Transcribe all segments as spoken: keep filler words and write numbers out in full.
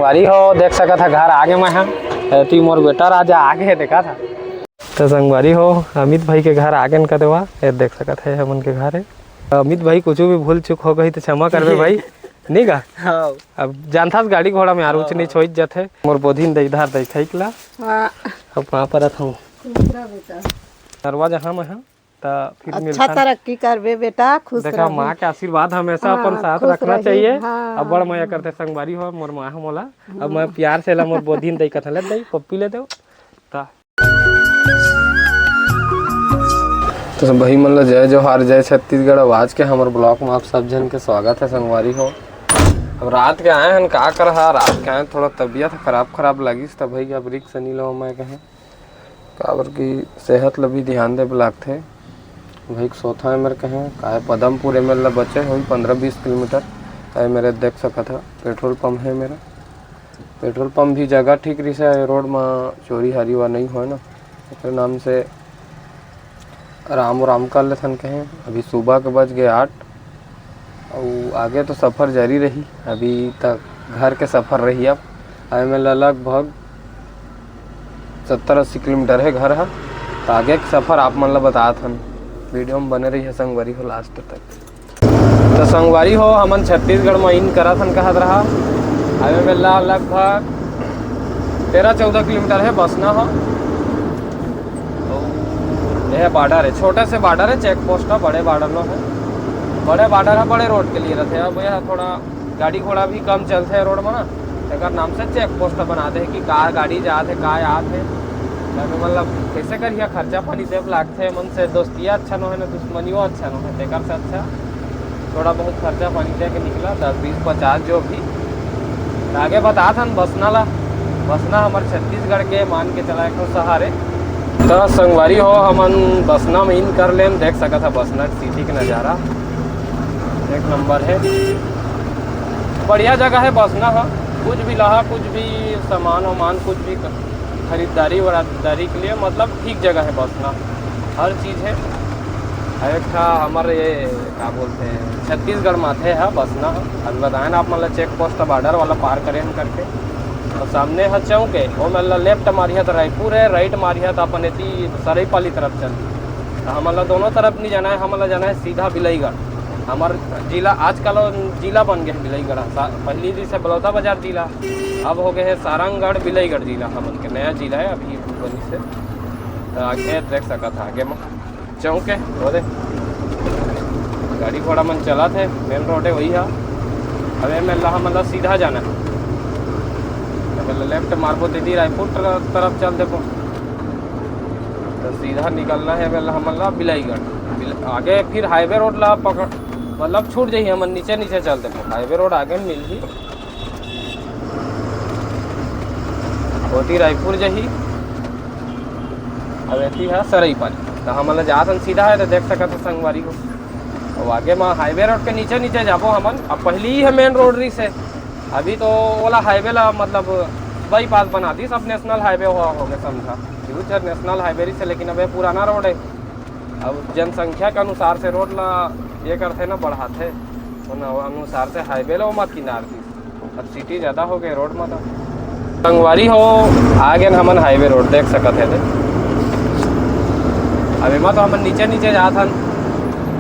संगवारी हो, देख सकत ह, घर आगे मैं ह। एती मोर बेटा राजा आगे हे, देखा था। तो संगवारी हो, अमित भाई के घर आगे न कदवा, ये देख सकत है, हमन के घर है। अमित भाई, कुछ भी भूल चूक हो गई तो क्षमा करबे भाई, नहीं का? हाँ। अब जानथस गाड़ी घोड़ा में यार ऊंच हाँ, नीच हाँ। होई जाथे। मोर बोधिन दई धार दई खाई ला। हाँ। अब कहाँ पर हूँ? खुश रह बेटा। दरवाजा हम है। त फिर अच्छा मिलथन। तरक्की करबे बेटा, खुश देखा, रही। माँ के आशीर्वाद हमेशा हाँ, अपन साथ खुश रखना रही। चाहिए। हाँ। अब्बड़ मया करथे संगवारी हो मोर माँ ह मोला। अब मैं प्यार से ला मोर बोधिन दई कथन, "ले दई, पप्पी ले दो।" त तो सब भाई मन ला जय जोहार, जय छत्तीसगढ़। अब आज के हमर ब्लॉग में आप सब झन के स्वागत है संगवारी हो। अब रात के आए हन, का करहा, रात के आए थोड़ा तबीयत खराब खराब लगिस, त भाई अब रिक्स नहीं लो मैं कहे। काबर कि सेहत ल भी ध्यान देबे लागथे। भाई सोता है मेरे कहे, काय पदमपुर एम एल बचे होई पंद्रह बीस किलोमीटर। आए मेरे देख सकत ह, पेट्रोल पंप है मेरा। पेट्रोल पंप भी जगह ठीक रहिसे, रोड म चोरी हारी वा नहीं होय ना, एकर नाम से आराम आराम कर लेथन कहे। अभी सुबह के बज गए आठ, अउ आगे तो सफर जारी रही। अभी तक घर के सफर रही। अब एमे ल लगभग सत्तर अस्सी किलोमीटर है घर ह। त आगे के सफर आप मन ल बतात हन, वीडियो में बने रही है संगवारी हो लास्ट तक। तो संगवारी हो, हमन छत्तीसगढ़ में इन करत हन कहत रहा। अब एमे ल लगभग तेरह चौदह किलोमीटर है बसना ह। अउ ये बॉर्डर है, छोटे से बॉर्डर है, चेक पोस्ट है, बड़े बॉर्डर नो है। बड़े बॉर्डर है, बड़े रोड के लिए रहते हैं। अब यह थोड़ा गाड़ी घोड़ा भी कम चलते हैं रोड में ना, तेकर नाम से चेक पोस्ट बना दे कि का गाड़ी जात है, का आत है। तब मतलब कैसे करिए, खर्चा पानी देव लागथे, मन से दोस्तिया अच्छा नो है ना, दुश्मनियों अच्छा नो है, तेकर से अच्छा थोड़ा बहुत खर्चा पानी दे के निकला, दस बीस पचास जो भी। त आगे बतात हन बसना ला। बसना हमर छत्तीसगढ़ के मान के चला एक ठो शहर है। त संगवारी हो, हमन बसना में इन कर लेन, देख सकत ह बसना के सिटी के नजारा एक नंबर है। बढ़िया जगह है बसना ह, कुछ भी लाहा, कुछ भी सामान वामान, कुछ भी खरीदारी वरीदारी के लिए मतलब ठीक जगह है बसना, हर चीज़ है। अउ एक ठा हमर ये का बोलते हैं, छत्तीसगढ़ माथे है बसना। अभी बताए ना आप, मतलब चेक पोस्ट बॉर्डर वाला पार करे हम करके, और सामने है चौक है, वो मतलब लेफ्ट मारिया तो रायपुर है, राइट मारिया तो अपन एती सरईपाली तरफ चल। तो हमला दोनों तरफ नहीं जाना है, हमला जाना है सीधा बिलईगढ़। हमर जिला आजकल जिला बन गए बिलईगढ़, सा- पहली जैसे बलौदाबाजार जिला, अब हो गए है सारंगढ़ बिलईगढ़ जिला, हमन के नया जिला है अभी बनी से। तो आगे देख सकत है, आगे में चौक है, वो दे गाड़ी घोड़ा मन चलत है, मेन रोड है वही है। अब एमे ला हमन ला सीधा जाना है, एमे ला लेफ्ट मारबो दीदी रायपुर तर-, तरफ चल देबो, तो सीधा निकलना है एमे ला हमन ला बिलाईगढ़। बिल-, आगे फिर हाईवे रोड ला पकड़, मतलब छूट जाही, हमन नीचे नीचे चल देबो, हाईवे रोड आगे में मिलही। ओती रायपुर जही, अब एती है सरईपाली। तो हमन ला जात हन सीधा है, तो देख सकत हो संगवारी हो। अब आगे में हाईवे रोड के नीचे नीचे जाबो हमन। अब पहली ही है मेन रोड रही से, अभी तो ओला हाईवे ला मतलब बाईपास बना दी, सब नेशनल हाईवे हुआ हो गया समझा। फ्यूचर नेशनल हाईवे रही से, लेकिन अब ये पुराना रोड है। अब जनसंख्या के अनुसार से रोड ला ये करथे ना, बढ़ाथे, उन अनुसार से हाईवे ला ओमा किनार दी। अब सिटी ज़्यादा हो गए रोड में तो। संगवारी हो, आ गए हमन हाईवे रोड, देख सकत है। अब एमा तो हमन नीचे नीचे जात हन।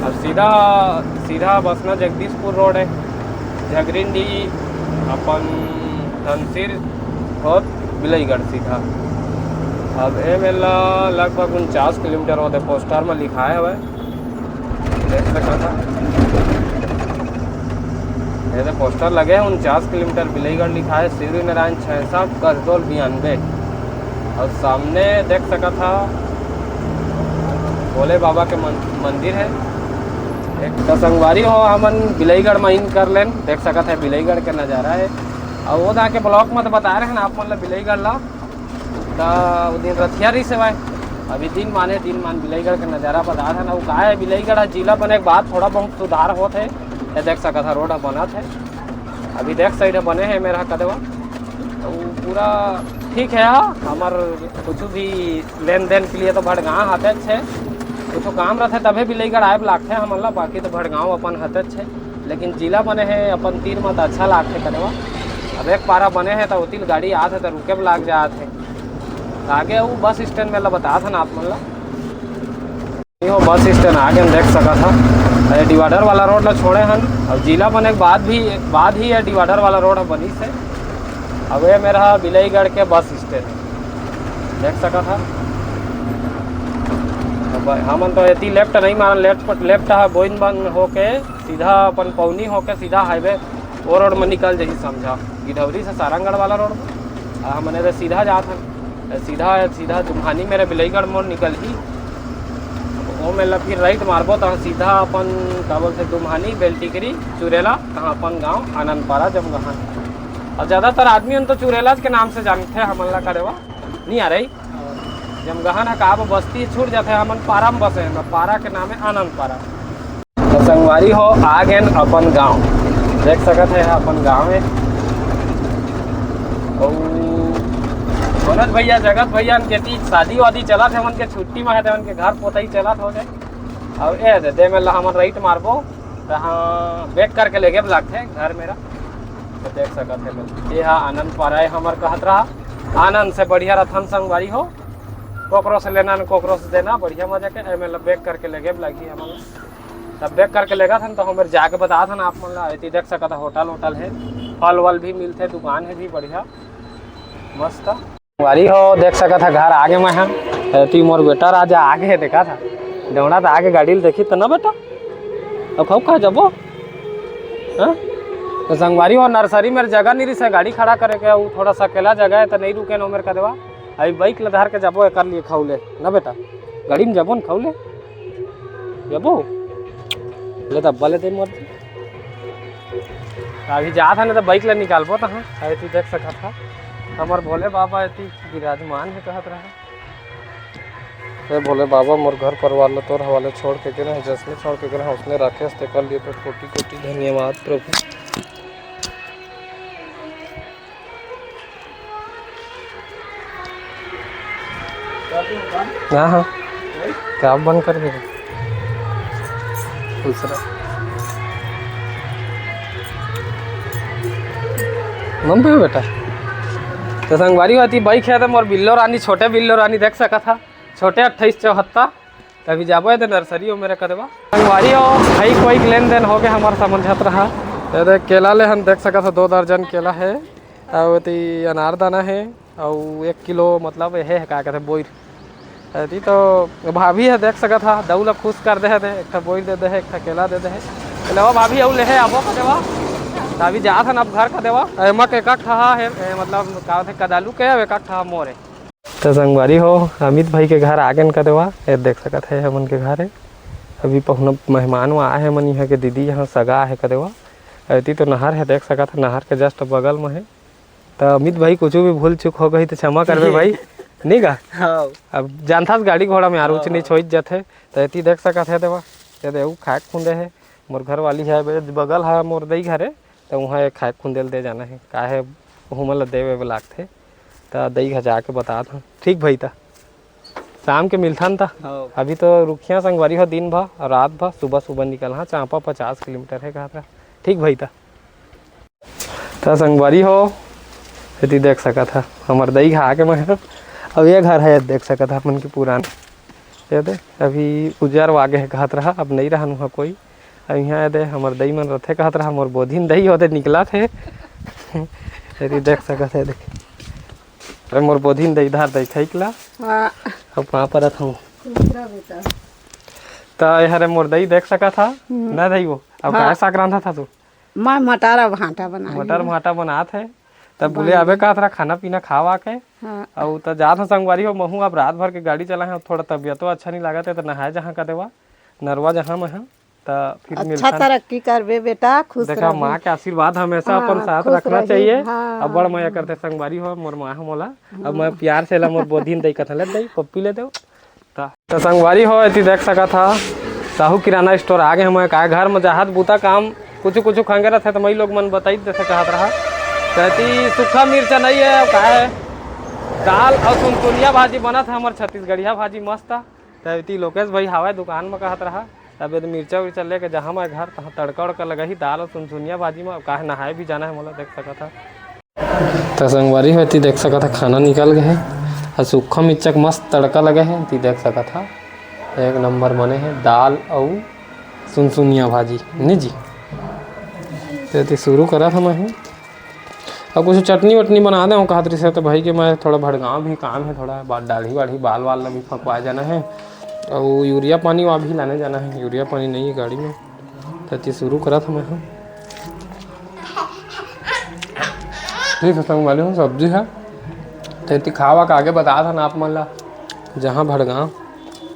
अब सीधा सीधा बसना जगदीशपुर रोड है, झगरिंडी अपन धनसिर होत बिलईगढ़ सीधा। अब एमे ला लगभग उनचास किलोमीटर होते, पोस्टर में लिखाए हवे। देख सकत ह। ये तो पोस्टर लगे है, उनचास किलोमीटर बिलईगढ़ लिखा है, शिवरी नारायण छैसठ, कसडोल बियानबे। और सामने देख सकत ह भोले बाबा के मन-, मंदिर है। एक तो संगवारी हो, हमन बिलईगढ़ में इन कर लेन, देख सकत है बिलईगढ़ के नज़ारा है। और वो जाके ब्लॉग में तो बता रहे हैं ना आप, मतलब बिलईगढ़ ला त वो दिन रथिया रहिस हवय। अभी दिन माने दिन मान बिलईगढ़ के नजारा बतात हन। अउ का है, बिलईगढ़ ह जिला बने के बाद थोड़ा बहुत सुधार होत हे। ये देख सकत ह, रोड ह बनत हे, अभी देख साइड ह बने हे मेरा कदवा। तो पूरा ठीक है, हाँ, हमर कुछ भी लेन देन के लिए तो भड़गांव हतेच है, कुछ काम रहते तभे बिलईगढ़ आए लागथे हमन ला, बाकी तो भड़गांव अपन हतेच है। लेकिन जिला बने हे अपन तीर म, त अच्छा लागथे कदवा। अब एक पारा बने हे, त ओती ले गाड़ी आत हे, त रुके बर लाग जात हे। त आगे वो बस स्टैंड में ला बतात हन आप मन ला। ये वो बस स्टैंड आगे हम देख सकत हा। ये डिवाइडर वाला रोड ला छोड़े हन, अउ जिला बने के बाद भी, बाद ही ये डिवाइडर वाला रोड ह बनिस हे। अब ये मेरा बिलईगढ़ के बस स्टैंड देख सकत हा। अब हमन तो एती लेफ्ट नहीं मारन, लेफ्ट, लेफ्ट हा बोइन बन होके सीधा अपन पौनी होके सीधा हाईवे वो रोड में निकल जाही, समझा, गिधौरी से सारंगढ़ वाला रोड में। आ, हमन एदे सीधा जात हन, सीधा, सीधा दुम्हानी मेरे बिलईगढ़ मोड़ निकलही। वो में ला फिर राइट मारबो, तहाँ सीधा अपन, का बोलथे, दुम्हानी, बेलटिकरी, चुरेला, तहाँ अपन गांव आनंदपारा, जमगहन। और ज़्यादातर आदमी मन तो चुरेला के नाम से जानथे, हमन ला का देवा, नहीं आ रही। जमगहन ह का बस्ती छूट जाथे, हमन पारा में बसे हन, पारा के नाम हे आनंदपारा। तो संगवारी हो, आ गेन अपन गांव, देख सकत हे अपन गांव हे। अउ मनोज भैया, जगत भैया, उनके ती शादी वादी चलत हे, उनके छुट्टी में हे, तो उनके घर पोतई चलत हो जाए। अउ ए दे, दे में ला हमन राइट मारबो, तहाँ बैक करके लेगे बर लागथे घर मेरा। तो देख सकत हे, ये हा आनंदपारा हे हमर, कहत रहा, आनंद से बढ़िया रथन संगवारी हो, कोकरो से लेना न कोकरो से देना, बढ़िया मजा के। एमे ला बैक करके लेगे बर लागही हमन ला। तब बैक करके लेगत हन, तो हमर जाके बतात हन आप मन ला। एती देख सकत हा, होटल वोटल हे, फल वल भी मिलथे, दुकान हे भी बढ़िया मस्त। संगवारी हो, देख सकत हा, घर आगे मैं हा। एती मोर बेटा राजा आगे हे, देखा था डोंगड़ा, तो आगे गाड़ी ल देखी तो ना बेटा। अब खाऊ कहाँ जाबो? हाँ? तो संगवारी हो, नर्सरी में जगह नहीं रही से गाड़ी खड़ा करे के, वो थोड़ा सा अकेला जगह हे, तो नहीं रुके न मेरे कदवा। अभी बाइक ल धर के जाबो, एकर लिए खाऊ ले ना बेटा, गाड़ी में जाबो न खाऊ ले, जाबो ले, तब ले दे मर्जी। अभी जात हन त बाइक ल निकालबो तहाँ। अरे तू देख सकत हा, हमर भोले बाबा एती विराजमान हे कहत रहा। हे भोले बाबा, मोर घर परिवार ल तोर हवाले छोड़ के गे रहें, जसने छोड़ के गे रहें, उसने राखेस, तेकर लिए तो कोटि कोटि धन्यवाद प्रभु। हाँ, हाँ। का बंद कर दे? दूसरा। मन पे बेटा। तो संगवारी हो, एती बाइक हे, तो मोर बिल्लो रानी, छोटे बिल्लो रानी देख सकत हा। छोटे अट्ठाईस चौहत्तर। तभी जाबो एदे नर्सरी हो मेरे कदवा। संगवारी हो, भाई कोई लेन देन हो गए हमर समझत रहा। एदे केला ले हन देख सकत हा, दो दर्जन केला हे। अउ एती अनारदाना हे, अउ एक किलो, मतलब, हे, हे, का कहथे, बोइर। एती तो भाभी हे, देख सकत हा, दऊ ला खुश कर दे हे, दे, एक ठा बोइर दे दे हे, एक ठा केला दे दे हे। ले वो भाभी, अउ ले हे, आबो का देवा। त अभी जात हन अब घर का देवा। एमा के एक ठा हे, ए, मतलब, का होथे, कदालू के, अउ एक ठा मोर हे। त संगवारी हो, अमित भाई के घर आ गेन का देवा। ए, देख सकत हे, हमन के घर हे। अभी पहुना मेहमान वा आए हे, मन इहाँ के दीदी यहाँ सगा हे का देवा। एती तो नहर हे, देख सकत हे, नहर के just बगल में हे। त अमित भाई, कुछ भी भूल चूक हो गई त क्षमा करबे भाई, नहीं का? हाँ। अब जानथस गाड़ी घोड़ा में यार ऊंच हाँ, नीच हाँ। होइच जाथे, त एती देख सकत हे देवा, ये दे ऊ खाए खुंदे हे, मोर घर वाली हे, बे-, बगल हे मोर दई घरे, त उहाँ एक खाए खुंदे ल दे जाना हे, काहे उहू मन ल देवे बर लागथे, त दई घर जाके बतात हन, ठीक भाई, त शाम के मिलथन त। हाँ। अभी तो रुकिया संगवारी हो दिन भर, रात भर, सुबह सुबह निकल, हाँ, चांपा पचास किलोमीटर हे कहत रहा, ठीक भाई, त। त संगवारी हो, एती देख सकत हा, हमर दई घर आके मैं हा। अब ये घर हे, देख सकत हा, अपन के पुरान। ये दे, अभी उजर वागे हे कहत रहा, अब नहीं रहन उहाँ कोई। अब इहाँ ये दे, हमर दई मन रथे कहत रहा, मोर बोधिन दई होते निकलत हे। एती देख सकत हा, देख। अरे मोर बोधिन दई, धार दई, खाई ला। हाँ। अब कहाँ परत हूँ? खुश रह बेटा। त ये हरे मोर दई, देख सकत हा, हम्म। ना दई वो। अब हाँ। काय साग रांधत हा तू? मैं मटर अउ भांटा बनाई मटर हूँ। भांटा बनात हे। तब बोले, बन अबे गया। कहत रहा, खाना पीना खावा के। हाँ। अउ त जात हूँ संगवारी हो, महूँ अब रात भर के गाड़ी चलाए हूँ, थोड़ा तबियतो अच्छा नहीं लागत हे, त नहाए जहाँ का देवा, नरवा जहाँ में हम, त फिर अच्छा मिलथन। तरक्की करबे बेटा, खुश देखा, रही। माँ के आशीर्वाद हमेशा हाँ, अपन साथ खुश रखना रही। चाहिए। हाँ। अब्बड़ मया करथे संगवारी हो, मोर माँ ह मोला। अब हाँ। मैं प्यार से ला मोर बोधिन दई कथन, ले दई, पप्पी ले दे। त, त संगवारी हो, एती देख सकत हा, साहू किराना स्टोर आ गे हमें। काय घर में जाहत बूता काम कुछ कुछ खंगे रथे, त मई लोग मन बताई देथे कहत रहा। त एती सूखा मिर्चा नहीं है, काय दाल अउ सुनसुनिया भाजी बनत हे, हमर छत्तीसगढ़िया भाजी मस्त। त एती लोकेश भाई हावय दुकान में कहत रहा, तब एती मिर्चा उर्चा लेके जहाँ मैं घर, तहाँ तड़का उड़का लगाही दाल अउ सुनसुनिया भाजी में। काहे नहाए भी जाना है मोला, देख सकत हा। त संगवारी हो, एती देख सकत ह, खाना निकल गे हे। अउ सूखा मिर्चा के मस्त तड़का लगे हे, एती देख सकत ह, एक नंबर बने हे दाल अउ सुनसुनिया भाजी, नी जी। त एती शुरू करत हन मैं। अउ कुछ चटनी वटनी बना देहूँ कहत रहिस हे, त भाई के मैं थोड़ा भड़गांव भी काम हे, थोड़ा बा-, दाढ़ी वाढ़ी, बाल वाल ला भी फंकवाए जाना हे, अउ यूरिया पानी वा भी लाने जाना हे, यूरिया पानी नइ हे गाड़ी में। त एती शुरू करत हन मैं ह। ठीक हे संगवारी हो, सब्जी हे। त एती खावा के आगे बतात हन आप मन ला, जहाँ भड़गांव।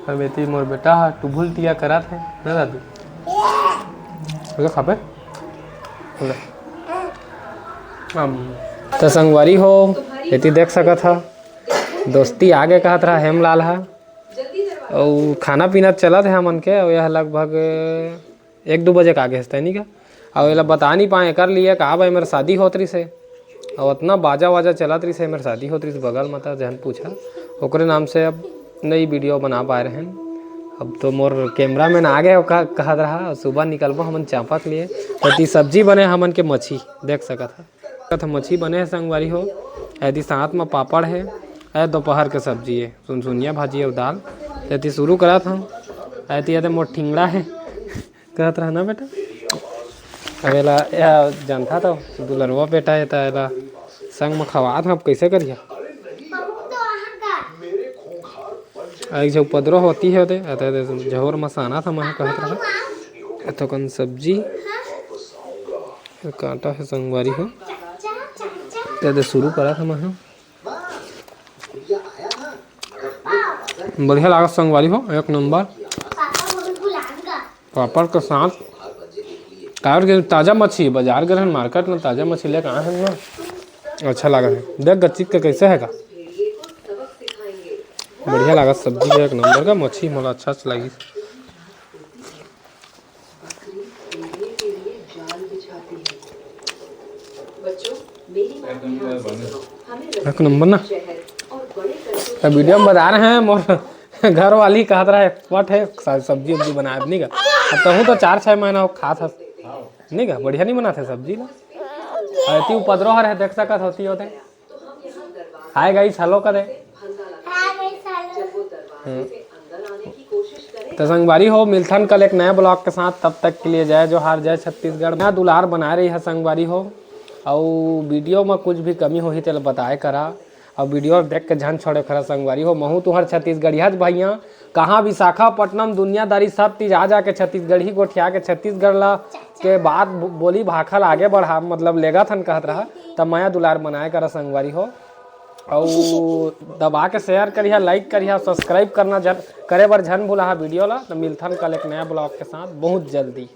अब एती मोर बेटा ह टुभुल तिया करत हे, ना दादू? ले खाबे? ले। अम। त संगवारी हो, एती देख सकत ह, दोस्ती आगे कहत रहा हेमलाल ह। अउ खाना पीना चलत हे हमन के, अउ यह लगभग एक दू बजे के आगे हस, तैनी का। अउ एला बता नहीं पाए, एकर लिए का भाई, मेर शादी होत रहिस हे, अउ अतना बाजा वाजा चलत रहिस हे, मेर शादी होत रहिस बगल में, त जहन पूछा, ओकरे नाम से अब नई वीडियो बना पाए रहेन। अब तो मोर कैमरा मैन आ गए, ओका कहत रहा, सुबह निकलबो हमन चांपा के लिए। एती सब्जी बने हमन के मछी, देख सकत ह। कथा मछी बने हे संगवारी हो, एती साथ में पापड़ हे, ए दोपहर के सब्जी हे, सुनसुनिया भाजी अउ दाल। एती शुरू करत हन, एती एदे मोर ठिंगड़ा हे, कहत रहा ना बेटा। अब एला, एहा जानथा तो दुलरवा बेटा हे, त एला संग म खवात हन, अब कइसे करिहा? एक झन उपद्रव होती हे ओदे, एते, एते झोर म सानत हन, मैं कहत रहा। एतोकन सब्जी, कांटा हे संगवारी हो। त एदे शुरू करत हन, मैं ह। बढ़िया लागत संगवारी हो, एक नंबर। पापड़ के साथ, काबर के ताजा मछली, बाजार गए रहेन, मार्केट में ताजा मछली लेके आए हन ना, अच्छा लागत हे। देख गच्ची के कैसे हे का, बढ़िया लागत सब्जी हे, एक नंबर का मछली मोला अच्छा से लगिस। एक नंबर ना। अब वीडियो में बता रहे हैं, मोर घर वाली कहत रहा expert हे सा-, सब्जी उब्जी बनाए, नहीं का? अब तहूँ तो चार छः महीना हो खात हस, नहीं का? बढ़िया नहीं बनाते सब्जी ना। अउ एती उपद्रव हर हे, देख सकत होती होते। Hi guys, hello करे। Hi guys, hello। हम्म। त संगवारी हो, मिलथन कल एक नया vlog के साथ, तब तक के लिए जय जोहार, जय छत्तीसगढ़। नया दुलार बनाए रही है संगवारी हो, अउ वीडियो में कुछ भी कमी होही तेला बताए करा, अउ वीडियो देख के झन छोड़े करा संगवारी हो। महू तुहर छत्तीसगढ़िया भैया, कहाँ विशाखापट्टनम दुनियादारी सब चीज आ जाके छत्तीसगढ़ी गोठिया के छत्तीसगढ़ ला के बात बो-, बोली भाखा ला आगे बढ़ा, मतलब लेगा थन कहत रहा, त मया दुलार बनाए करा संगवारी हो। अउ दबा के share करिहा, like करिहा, subscribe करना झन, करे बर झन भुलाहा वीडियो ला। त मिलथन कल एक नया vlog के साथ बहुत जल्दी।